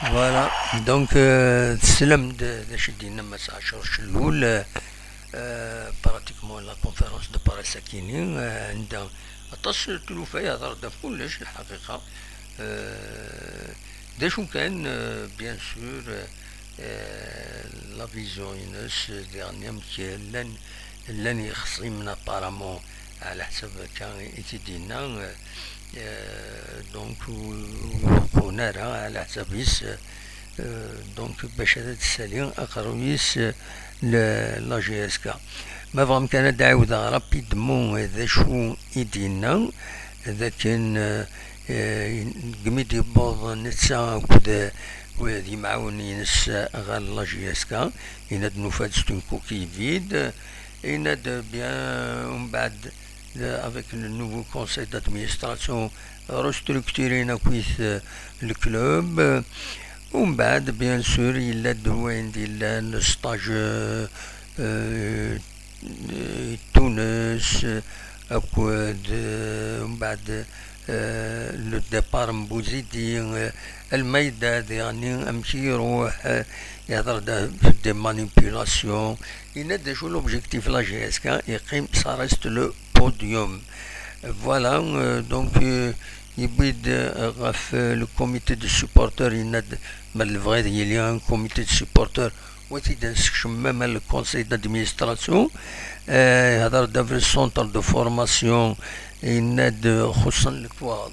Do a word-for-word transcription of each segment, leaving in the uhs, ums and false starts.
Voilà, donc euh, teslam-d d acu i d-yenna Mass Ɛacur Cellul, euh, euh, pratiquement la conférence de presse akini, euh, anda aṭas n tlufa yehḍer-d ɣef kullec, lḥaqiqa. Euh, d acu kan, euh, bien sûr, euh, la vision-ines, diɣen amek llan, llan yexṣimen apparemment, ɛla ḥsab akka i t-id-yenna, euh, euh, donc ur, ur beqqun ara ɛla ḥsab-is, euh, donc bac ad d-tessali aqerruy-is, euh, le- la G S K. Ma bɣam kan ad d-ɛiwdeɣ rapidement d acu i d-yenna, d akken, euh, euh, degmi d-yewweḍ netta akked, euh, d yimɛawnen-ines ɣer la G S K, yenna-d nufa-d c'est une coquille vide, yenna-d bien, umbeɛd, euh, avec le nouveau conseil d'administration, restructurer akk-it, euh, le club. Umbeɛd, bien sûr, yella-d wayen d-yellan, le stage, euh, euh, Tunes, euh, akked, euh, umbeɛd, euh, le départ n Bouzidi, euh, Almeida, diɣen amek i iruḥ, euh, yehder-d des manipulations, yenna-d d acu l'objectif la G S K, yeqqim, ça reste le podium. Voilà, euh, donc, euh, yewwi-d, euh, ɣef, euh, le comité de supporters, yenna-d ma lebɣi ad yili un comité de supporters, wa t-id-nessekcem même le conseil d'administration, euh, yehder-d ɣef le centre de formation, yenna-d xuṣṣen lekwaɣeḍ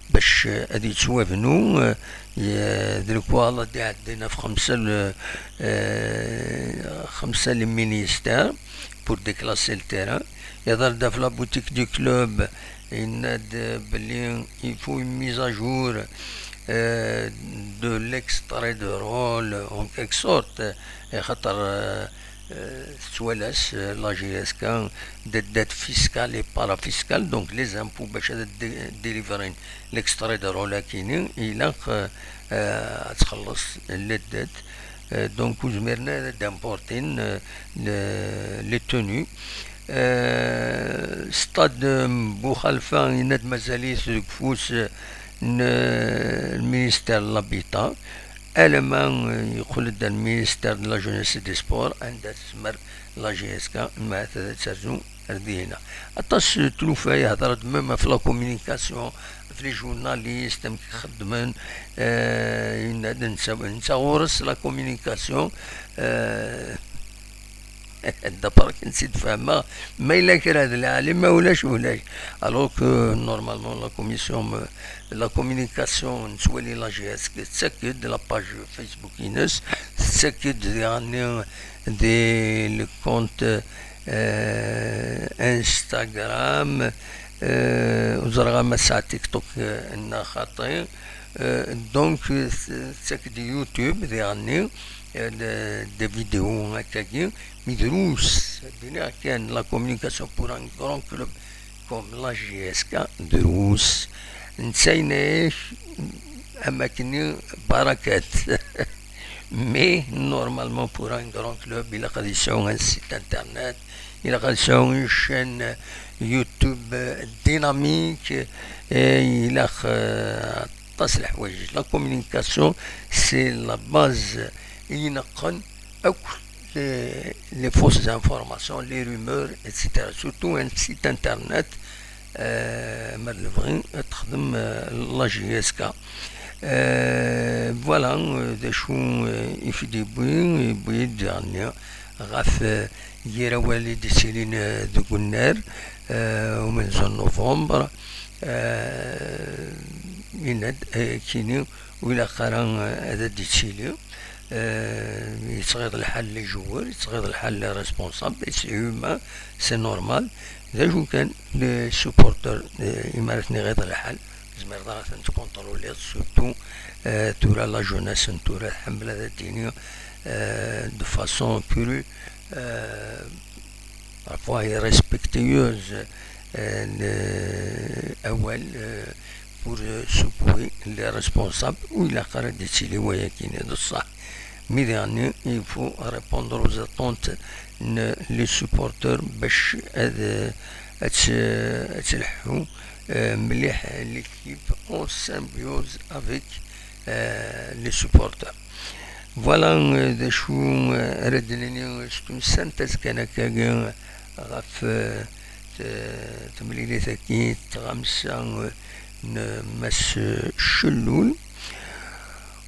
bac, euh, ad yettwabnu, euh, y- d lekwaɣeḍ ad d-iɛeddin ɣef xemsa le- euh, xemsa les ministères pour déclasser le terrain. Yehder-d ɣef la boutique du club, yenna-d belli il faut une mise à jour, euh, de l'extrait de rôle, en quelque sorte, euh, xaṭer, euh, euh, tettwalas, euh, la G S K, des dettes fiscales et parafiscales, donc les impôts, bac ad dé- délivrer l'extrait de rôle akini, ilaq, euh, euh, ad txelleṣ les dettes. Euh, donc ur zmiren ara ad importin, euh, le- les tenues. Euh, stade n Buxalfa, yenna-d mazal-it deg ufus n, euh, le ministère de l'Habitat. Alamma, euh, yeqqel-d le ministère de la Jeunesse et des Sports, anda tezmer la G S K, ma ad terzu ar dihina. Aṭas n tlufa yehder-d même ɣef la communication, ɣef les journalistes, amek i xeddmen, euh, yenna-d netta, netta ɣur-s la communication, euh, d'après akken tt-id-fehmeɣ, ma yella kra d lɛali, ma ulac, ulac. Alors que, normalement, la commission, euh, la communication, nettwali la G S K, tettak-d la page Facebook-ines, tettak-d diɣen des, le compte, euh, Instagram, euh, ur ẓriɣ ma tesɛa TikTok, euh, neɣ xaṭi. Euh, donc, euh, tettak-d YouTube, diɣen, euh, de- des vidéos akkagi, mais drus, ad d-iniɣ kan, la communication pour un grand club comme la G S K, drus. Netta yenna-ak am akken barakat. Mais normalement, pour un grand club, ilaq ad yesɛu un site internet, ilaq ad yesɛu une chaîne YouTube dynamique, et ilaq, euh, aṭas n leḥwayeǧ. La communication, c'est la base i ineqqen akk les, les fausses informations, les rumeurs, et cetera. Surtout un site internet, euh, ma d lebɣi ad texdem, euh, la G S K. Euh, voilà, euh, d acu, euh, i fi d-yewwi, yewwi-d diɣenni ɣef, euh, yir awal i d-yettilin, euh, deg unnar, euh, umenzu n novembre, euh, yenna-d, euh, kini ur ilaq ara, euh, ad d-yettili. Euh, yettɣiḍ lḥal les joueurs, yettɣiḍ lḥal les responsables, et c'est humain, c'est normal. D acu kan, les supporters, euh, imi ara ten-iɣiḍ lḥal, tzemreḍ ara ten-tkontroliḍ, surtout, euh, tura la jeunesse n tura tḥemmel ad d-tini, euh, de façon plus, euh, parfois irrespectueuse, euh, le- awal, euh, pour, euh, secouer les responsables, ur ilaq ara ad d-yettili wayagi-nni, d ṣṣeḥ. Mais diɣenni, il faut répondre aux attentes n les supporters bac ad, ad t- ad tleḥḥu, euh, mliḥ l'équipe en symbiose avec euh, les supporters. Voilà, euh, d acu, euh, ara d-nini, c'est une synthèse kan akkagi ɣef, euh, t-, temlilit-agi, tɣamsa, euh, n Mass Cellul.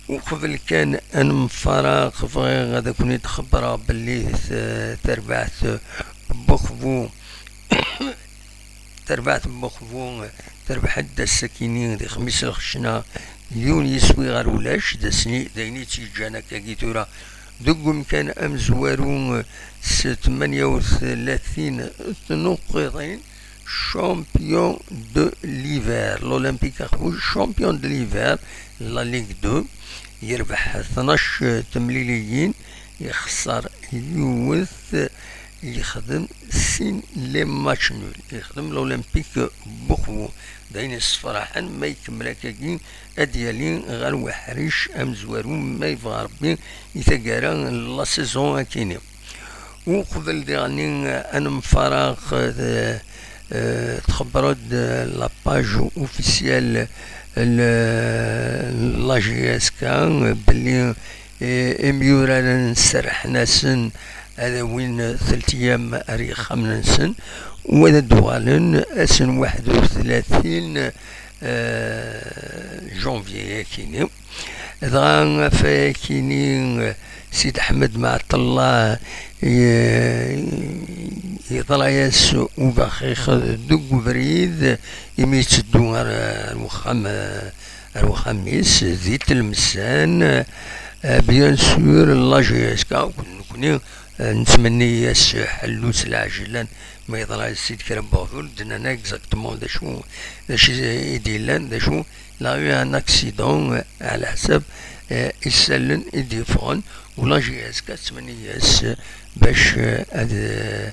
Uqbel kan ad nemfaraq, bɣiɣ ad akent-id-xebbreɣ belli t-, tarbaɛt n Buxbu, tarbaɛt n Buxbu terbeḥ-d ass-akini di xemmis lxecna, yiwen yiswi ɣer ulac, d asni, d ayen i tt-yeǧǧan akkagi tura deg umkan amezwaru s tmanya u tlatin tnuqqiḍin. Champion de l'hiver, l'Olympique Axbu, champion de l'hiver, la Ligue deux, yerbeḥ tnac temliliyin, yexṣer yiwet, yexdem sin les matchs nuls, yexdem l'Olympique Buxbu. D ayen yessefraḥen ma ikemmel akkagi ad d-yali ɣer uḥric amezwaru ma yebɣa Rebbi i taggara n la saison akini. Uqbel diɣenni ad nemfaraq, eh, eh, txebber-d, eh, la page officielle n la J S K, eh, belli, eh, imyuraren serrḥen-asen ad awin teltiyam ar yexxamen-nsen, u ad d-uɣalen ass n waḥed u tlatin, eh, janvier akini. Dɣa ɣef ayakini, Sidi Ḥmed Mɛeṭṭellah, ye-, yeḍra-yas ubaxix deg ubrid imi yetteddu ar, ar wexxam, ar wexxam-is di Tlemsan. Eh, bien sûr, la J S K, nekkni, eh, nettmenni-yas ḥellu s lɛejlan ma yeḍra-yas-id kra n weɣdud, d-nnan exactement d acu, d acu i d-yellan, d acu. Il a eu un accident, euh, ɛla ḥsab, euh, isallen i d-yeffɣen, u la J S K tettmenni-yas, euh, bac, euh, ad, euh,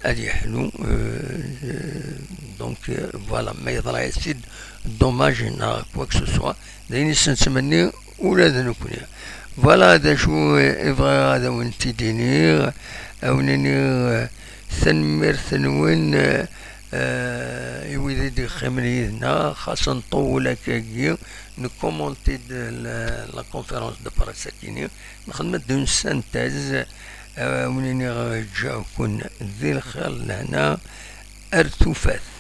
ad yeḥlu, euh, euh, donc, euh, voilà, ma yeḍra-yas-id dommage neɣ quoi que ce soit, d ayen i s-nettmenni ula d nekkni. Voilà d acu i bɣiɣ ad awen-t-id-iniɣ, ad awen-iniɣ, euh, tanemmirt-nwen, euh, euh, i wid i d-yeqqimen yid-neɣ, xas nṭewwel akkagi, nkumunti-d la, la conférence de presse akini, nxedm-d une synthèse, euh, wen-iniɣ ǧǧaw-ken di lxir, lehna, ar tufat.